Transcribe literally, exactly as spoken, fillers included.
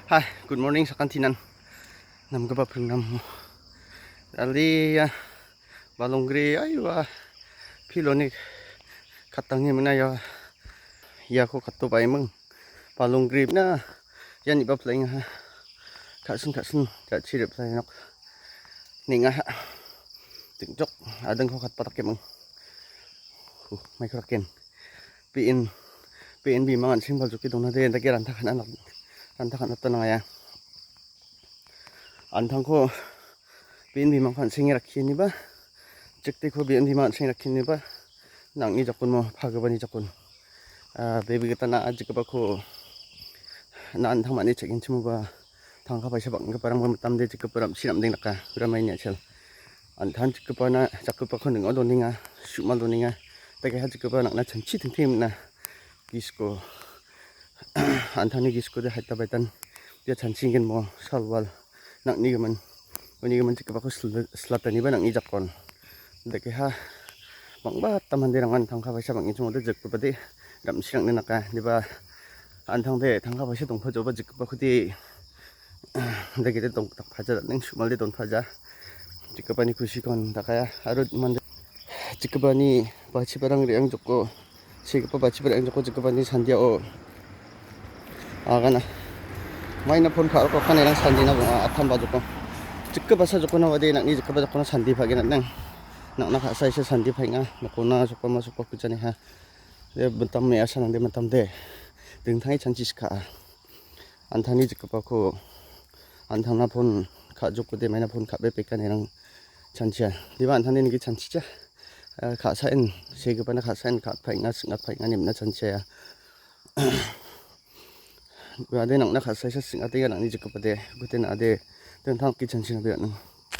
Hai, good morning, sakantinan. Namgipa pringnamo. Alia, balongri, aiwa, piloni katangni mina ya, iako kato baiming. Balongri mina, ian iba playing ha. Kasin, kasin, jachi rep nok. Ninga ha. Tingjok, adengko katpatak kemang. Huh, mai koraken. Pe·en, pe·en bimang an·seng baljoke dona de, dake ranta kana, ranta kana ta nangaya. Antangko pe·en bimangko an·senge rakkieniba, chikteko pe·en bimang an·senge rakkieniba, nang·ni jakonmo, pagipani jakon. Ah, bebi gita na·a jikgipako na·a antang man·e chek·enchimoba, tangka paisa bang·giparangba mitamde jikgipa ram·si ram·deng daka, ura maini a·sel. An·tang jikgipana, jakgipako ning·o donenga, su·mal donenga. Dakeha jikgipa nang·na chanchi tingting mina. Gisko. An·tangni giskode haita baitan. Dia chanchigenmo salwal. Nang·nigimin. Unigimin jikgipako sil-, silataniba nang·ni jakon. Dakeha. Bang·bata manderangan tangka paisa bang·echimode jikgipade. Ram·si rang·ne naka. Diba. An·tangde tangka paisa dongpajoba jikgipakode. Dagede dongdakpaja, ning su·malde donpaja. Jikgipani kusikon dakaya. Aro mande jikgipani bachiparang re·ang joko, segipa bachipa re·ang joko jikgipani sandiao agana. Maina phone ka·rok rokani rang sandina bonga, attam bajoko. Jikgipa sa jokona wade nang·ni jikgipa jokona sandi pagen nang. Nang·na ka·sa isa sandi paenga. Nokona sokpama sokpa kuchaniha. De mitam me·asa nangde mitamde. Dingtange chanchi sika. An·tangni jikgipako an·tangna phone ka·jokode maina phone ka·bepeka nerang chanchia. Diba an·tangni nigi chanchicha. Ah, ka·saen, segipana ka·saen ka·paenga, sing·atpaenga nemna chanchia. Uade nang·na ka·saisa sing·atenga nang·ni jikgipade. Guten ade dingtang dake chanchina be·anang.